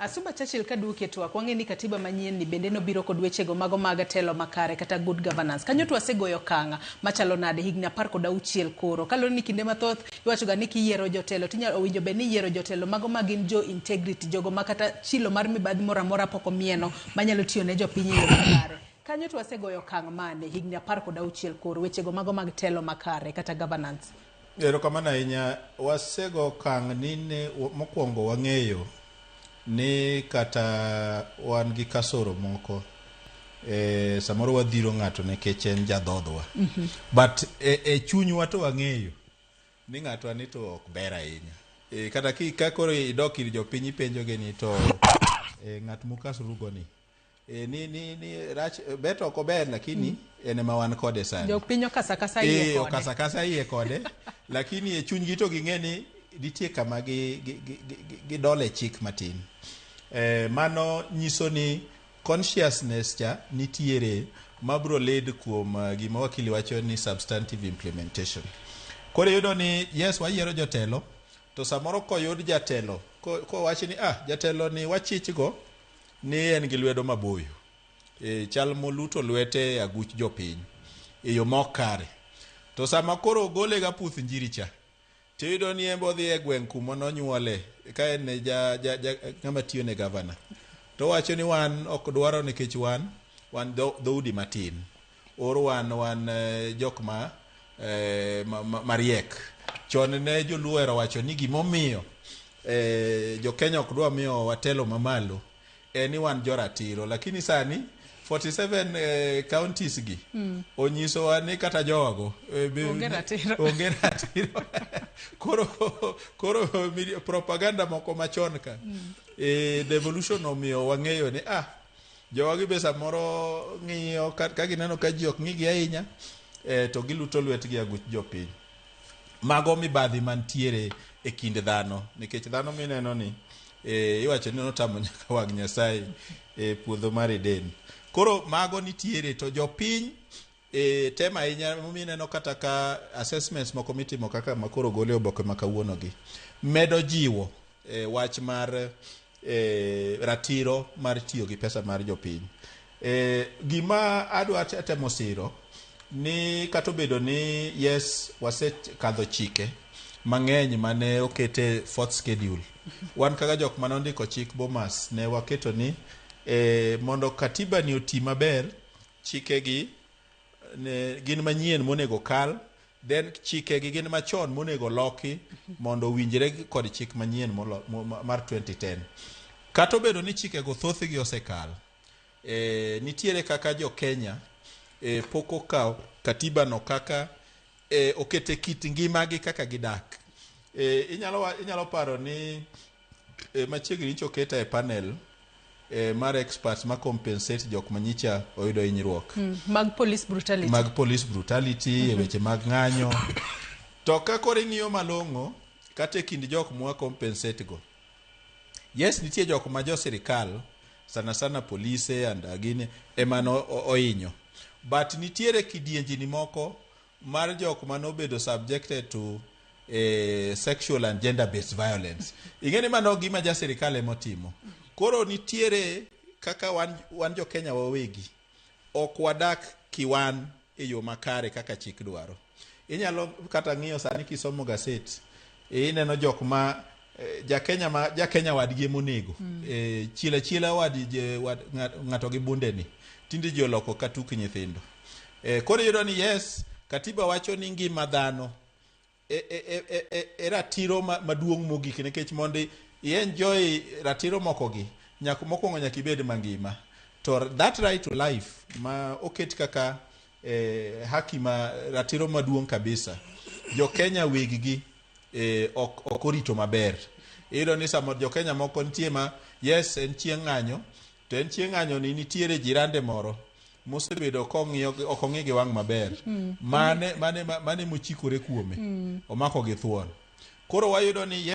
Asumba Churchill kaduoki e twak, wang'e ni katiba manyien ni bende nobiro kod wechego mago mag telo makare kata good governance. Kanyo to wasegoyo okang' machalo nade higni 16 koro. Kaluwore ni kinde mathoth iwachoga ni kiyiero jotelo tinyalo owinjo bed ni iyiero jotelo mago ma gin jo integrity, jogo ma kata chilo mar mibadhi moro amora pok omieno manyalo tiyo ne jopiny e yo makare. Kanyo to wasegoyo okang' mane higni 16 koro wechego mago mag telo makare kata governance. Erokamano ahinya. Wasego okang' ni ne mokwongo wang'eyo ni kata wan gi kasoro moko e, samoro wadhiro ng'ato nikech en jadhodhwa. But e chunywa to wang'eyo ni ng'atwa ni to ok ber ahinya. E, kata ki, ka koro idok ir jopiny ipenjogi ni to e, ng'at mukasorugo ni e, ni rach bet ok ober lakini en ema wan kode sani. Jopiny okasakasa iye kode. Okasakasa iye kode lakini e chunygi to ging'e ni nitie kama gidole chik matin. Mano nyiso ni consciousness cha nitiere mabro lead kuom gima wakili wacho ni substantive implementation. Koro iyudo ni yes wayiero jotelo to samoro koyud jatelo kowach ni jatelo ni wachichgo ni en gi lwedo maboyo. Chal moluto lwete e aguch jopiny e yo mok kare. To sama koro ogole ga puth njiri cha, tiyudo ni en be odhi e gweng' kuma nonyuole ka en ne ng'ama tiyo ne gavana. To owacho ni wan ok dwaro nikech wan dhoudi matin. Or wan jok ma mariek. Chon ne joluo ohero wacho ni gimomiyo jo-Kenya ok dwa miyo watelo mamalo en ni wan joratiro. Lakini sani 47 counties gi onyisowa ni kata jowago onge ratiro. Onge ratiro. Koro propaganda moko machon ka devolution omiyo wang'eyo ni jowagi be samoro ng'iyo ka gineno ka ji ok ng'igi ahinya to giluto lwetgi aguch jopiny. Mago mibadhi mantiere e kind dhano nikech dhano mineno ni iwacho ni notamo nyaka wang' Nyasaye e puodho mar Eden. Koro mago nitiere to jopiny tem ahinya mineno kata ka assessments moko mitimo kaka makoro gole oboke ma kawuono gi medo jiwo wach mar ratiro mar tiyo gi pesa mar jopiny. Gima adwa temo siro ni kata obedo ni yes wasekadho chike mang'eny mane okete fourth schedule. Wan kaka jok mane ondiko chik Bomas ne waketo ni mondo katiba ni oti maber, chike gi ne gin manyien monego kal, then chike gi gin machon monego loki mondo owinjre kod chik manyien mar 2010. Kata obedo ni chikego thothgi osekal, nitiere kaka jo Kenya pok okawo katiba no kaka okete kit ngimagi kaka gidak. Inyalo paro ni machiegni nyicha oketa e panel mar experts ma compensate jok manyicha oyudo hinyruok mag police brutality. Mag police brutality e weche mag ng'anyo. To ka koro ing'iyo malong'o kata e kind jok mwa compensate go, yes nitie jok ma jo sirikal sana sana polise and gini ema no ohinyo, but nitiere kidienjni moko mar jok manobedo subjected to sexual and gender based violence. Ing'e ni mano gima ja sirikal ema otimo. Koro nitiere kaka wan jo Kenya wawegi ok wadak kiwan e yo makare kaka chik dwaro. Inyalo kata ng'iyo sani kisomo gaset, ineno jok ma ja Kenya ma ja Kenya wadgi emonego. Chiel achiela wad ng'ato gi bunde ni. Tinde ji oloko ka tuk nyithindo. Koro iyudo ni yes, katiba wacho ni ngima dhano e ratiro maduong' mogik nikech mondo i-enjoy ratiro moko gi nyaka mokwongo nyaka ibed mangima. To that right to life ma oket kaka haki ma ratiro maduong' kabisa, jo Kenya weggi ok orito maber. Iyudo ni samoro jo Kenya moko nitie ma yes en chieng' ng'anyo, to en chieng' ng'anyo ni nitiere jirande moro mosebedo kong'iyo ok ong'i gi wang' maber. Mane mochikore kuome, omako gi thuon. Koro wayudo ni